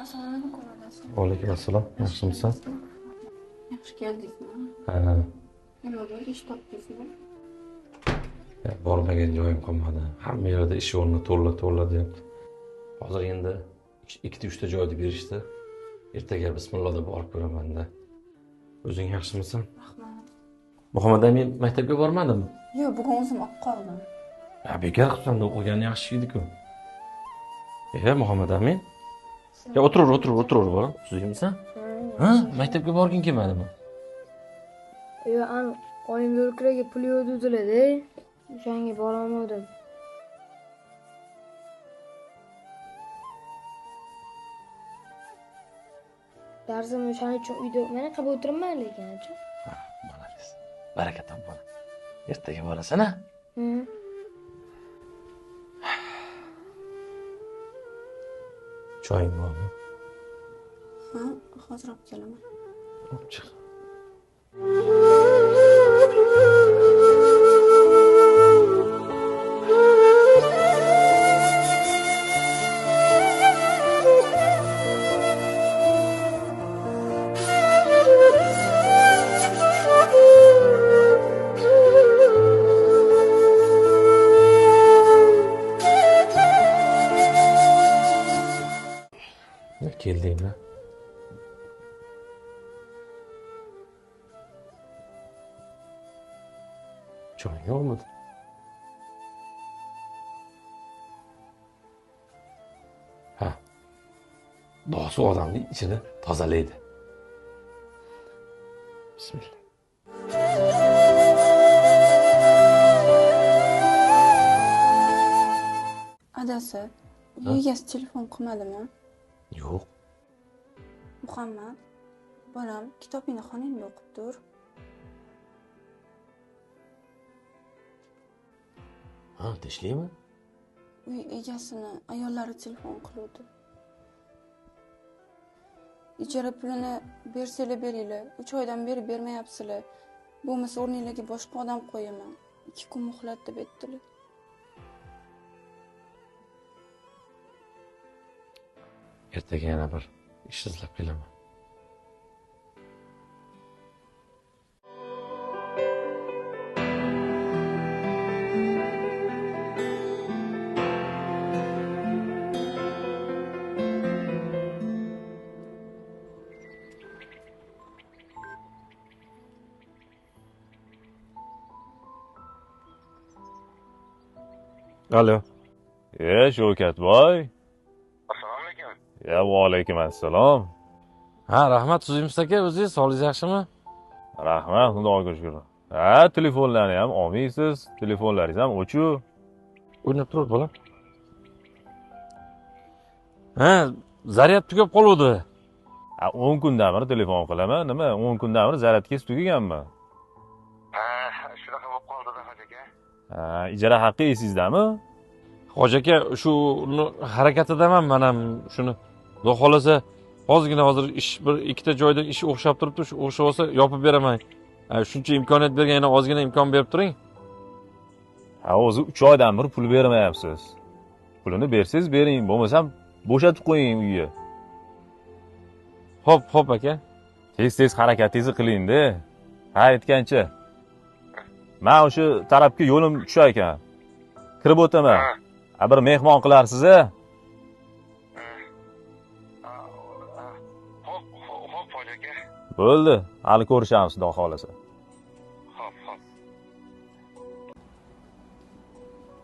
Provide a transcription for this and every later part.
Assalomu alaykum adasi. Va alaykum assalom. Yaxshimisan? Yaxshi keldingizmi? Ha. Nima bo'ldi, ish topdingizmi? Bormagan joyim qolmadi. Hamma yerda ish o'rni to'la deyapti. Hozir endi ikkita uchta joyni berishdi. Ertaga bismillah deb borib ko'raman-da. O'zing yaxshimisan? Rahmat. Muhammad Amin maktabga bormadimi? Yo'q, bugun o'zim olib qoldim. Ya bekor qilsan, o'qigani yaxshi edi-ku. Muhammad Amin. Ya o'tir bolam. Tuzukmisan? Ha, maktabga borging kelmadimi? Yo'q, an oyim yo'lkiraga pul yo'q dedilar-da. O'shanga borolmadim. Darsim o'shaning uchun uyda mana qilib o'tiribman lekin acha. Ha, молодец. Baraka top bolam. Ertaga borasan-a? Choying bormi? Ha, hozir olib kelaman. Olib chiq. Keldingmi? Choy yo'qmidi? Ha. Dosi odamning ichini tozalaydi. Bismillah. Adasi, egasi telefon qilmadimi? Yo'q. Muhammad, bolam, kitobingni xonangda o'qib tur. Ha, tinchlikmi? Uy egasini ayollari telefon qiluvdi. Ijara pulini bersanglar beringlar, 3 oydan beri bermayapsizlar. Bo'lmasa o'rninglarga boshqa odam qo'yaman. 2 kun muhlat deb aytdilar. Ertaga yana bir ish izlab kelaman. Alo. Shavkatboy. Ya va alaykum assalom. Ha, rahmat Tuzimiz aka, o'zingiz sog'ligingiz yaxshimi? Rahmat, Xudoga shukr. Ha, telefonlarni ham olmaysiz, telefonlaringiz ham o'chiq. O'ynab tur, bolam. Ha, zaryad tugab qoluvdi. Ha, 10 kundan beri telefon qilaman. Nima, 10 kundan beri zaryadkangiz tugaganmi? Ha, shunaqa bo'lib qoldi-da, hoji aka. Ha, ijara haqqi esingizdami? Hoji aka, shu harakatidaman men ham shuni. Xudo xolasa, hozirgina hozir ish bir ikkita joyda ish o'xshab turibdi, shu o'xshab olsa yopib beraman. Shuncha imkoniyat bergan, yana ozgina imkon berib turing. Ha, o'zi 3 oydan beri pul bermayapsiz. Pulini bersangiz bering, bo'lmasam bo'shatib qo'ying uyni. Xo'p, xo'p aka. Tez-tez harakatingizni qiling-da. Ha, aytgancha. Men o'sha tarafga yo'lim tushar ekan. Kirib o'taman. Ha, bir mehmon qilarsiz-a? Xo'p, xo'p, hoji aka. Bo'ldi, hali ko'rishamiz, Xudo xolasa. Xo'p, xo'p.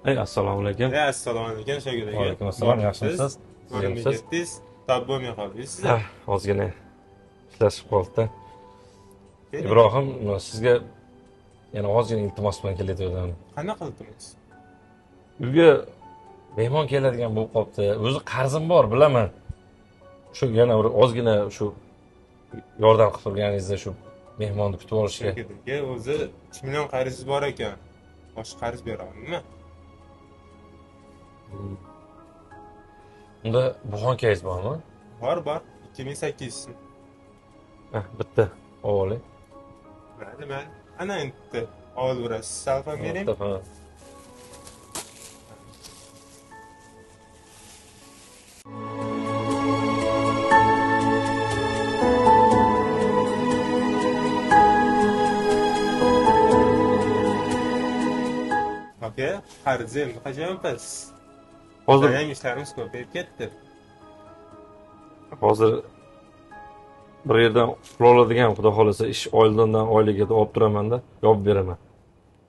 Ey, assalomu alaykum. Ey, assalomu alaykum, Shavkat aka. Alaykum assalom, yaxshimisiz? Ko'rinmay ketdingiz, tap bo'lmay qoldingiz siz. Ozgina ishlashib qoldi-da. Ibrohim, sizga yana ozgina iltimos bilan kelayotgandim. Qanaqa iltimos? Uyga mehmon keladigan bo'lib qolibdi. O'zi qarzim bor, bilaman. Shu yana bir ozgina shu yordam qilib turganingizda shu mehmonni kutib olishga. Shavkat aka, o'zi 3 million qarzingiz bor ekan. Boshqa qarz bera olmayman. Unda buxonkangiz bormi? Bor, bor. 2800 so'm. Ha, bitta oling. Mayli, mayli. Ana endi olaverasiz. Salfam bering. Aka, qarzni endi qachon yopasiz? Hozir ham ishlarimiz ko'payib ketdi. Hozir bir yerdan pul oladigan, xudo xolasa ish oldindan oyligiga olib turaman-da, yopib beraman.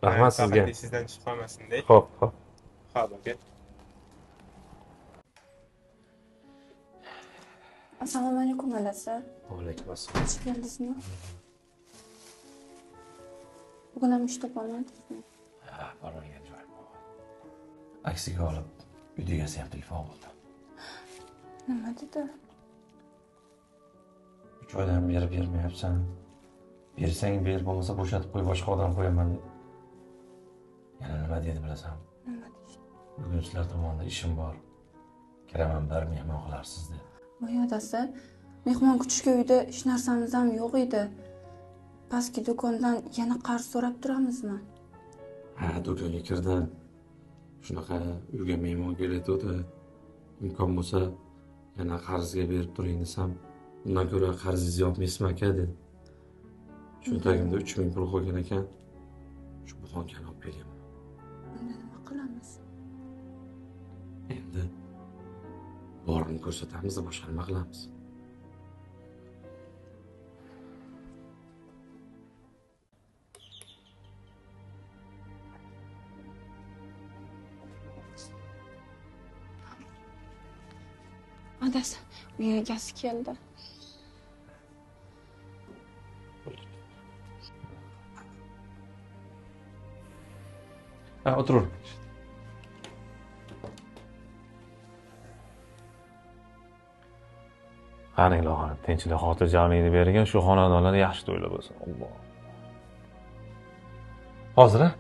Rahmat sizga. Faqat sizdan tushib qolmasin-da. Xo'p, xo'p. Xo'p, aka. Assalomu alaykum, adasi. Va alaykum assalom. Xush keldingizmi? Bugun ham ish topolmadingizmi? Ha, bormagan joyim bor. Aksiga olib, uy egasi ham telefon qildi. Nima dedi? 3 oydan beri bermayapsan. Bersang ber, bo'lmasa bo'shatib qo'y, boshqa odam qo'yaman dedi. Yana nima dedi bilasanmi? Nima dedi? Bugun sizlar tomonda ishim bor. Kiraman, bir mehmon qilarsiz dedi. Voy adasi, mehmon kutishga uyda hech narsamiz ham yo'q edi. Pastki do'kondan yana qarz so'rab turamizmi? Ha, do'konga kirdim. Shunaqa uyga mehmon kelayotgandi. Imkon bo'lsa yana qarzga berib turing desam, undan ko'ra qarzingizni yopmaysizmi aka dedi. Cho'ntagimda 3000 pul qolgan ekan. Shu buxonkani olib kelganman. Unda nima qilamiz? Endi borini ko'rsatamiz, boshqa nima qilamiz? Adasi, uy egasi keldi. Ha, o'tiravering. Qani ilohim, tinchlik, xotirjamlikni bergin, shu xonadonlarda yaxshi to'ylar bo'lsin. Alloh. Hozir, ha?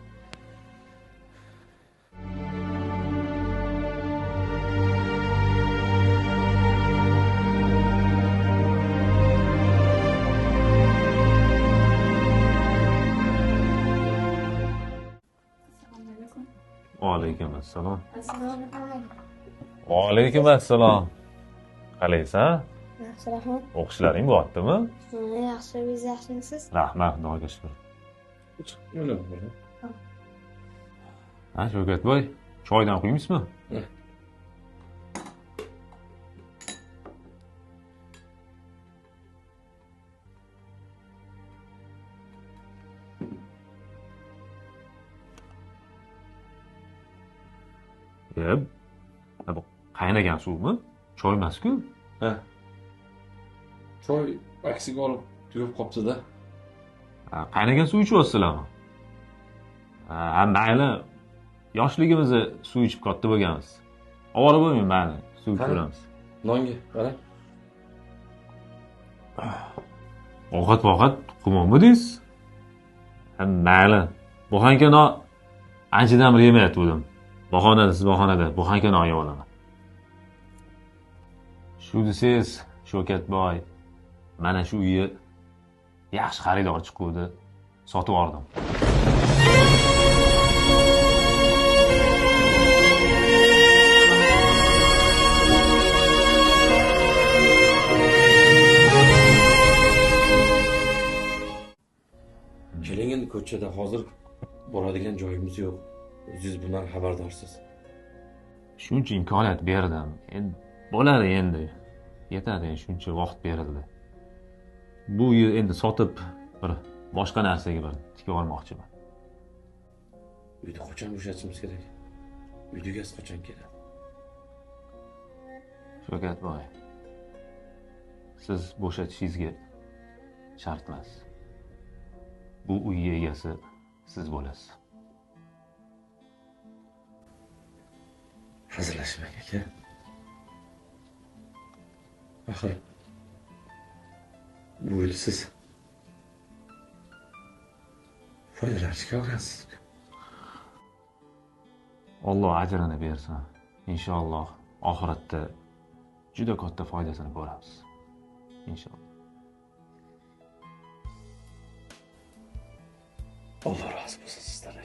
Alaykum assalom. Assalomu alaykum. Va alaykum assalom. Qalaysan? Yaxshi, rahmat. O'qishlaring bo'lyaptimi? Yaxshi, o'zingiz yaxshimisiz? Rahmat, Xudoga shukr. Ha, Shavkatboy, choydan quymizmi? Bu qaynagan suvmi? Choy emas-ku. Ha. Choy aksiga olib tugab qopti-da. Qaynagan suv ichyapsizlarmi? Ha, mayli. Yoshligimizda suv ichib katta bo'lganmiz. Ovora bo'lmang, mayli, suv ichaveramiz. Nonga qarang. Ovqat-ovqat qilmanmidingiz? Ha, mayli. Buxanka non anchadan beri yemayotgandim. Bahonada, siz bahonada, buxanka non yeb olaman. Shu desangiz, Shavkatboy, mana shu uyni yaxshi xaridor chiquvdi, sotib oldim. Keling endi ko'chada hozir boradigan joyimiz yo'q. O'zingiz bundan xabardorsiz. Shuncha imkoniyat berdim. Endi bo'ladi endi. Yetadi, shuncha vaqt berildi. Bu yil endi sotib bir boshqa narsaga bir tikib olmoqchiman. Uyni qachon bo'shatishimiz kerak? Uyga gaz qachon keladi? Shavkatboy, siz bo'shatishingizga shart emas. Bu uy egasi siz bo'lasiz. Hazillashmang aka. Axir bu uyni siz foydalanishga olgansiz. Alloh ajrini bersin. Inshaalloh oxiratda juda katta foydasini ko'ramiz. Inshaalloh. Alloh rozi bo'lsin sizlardan.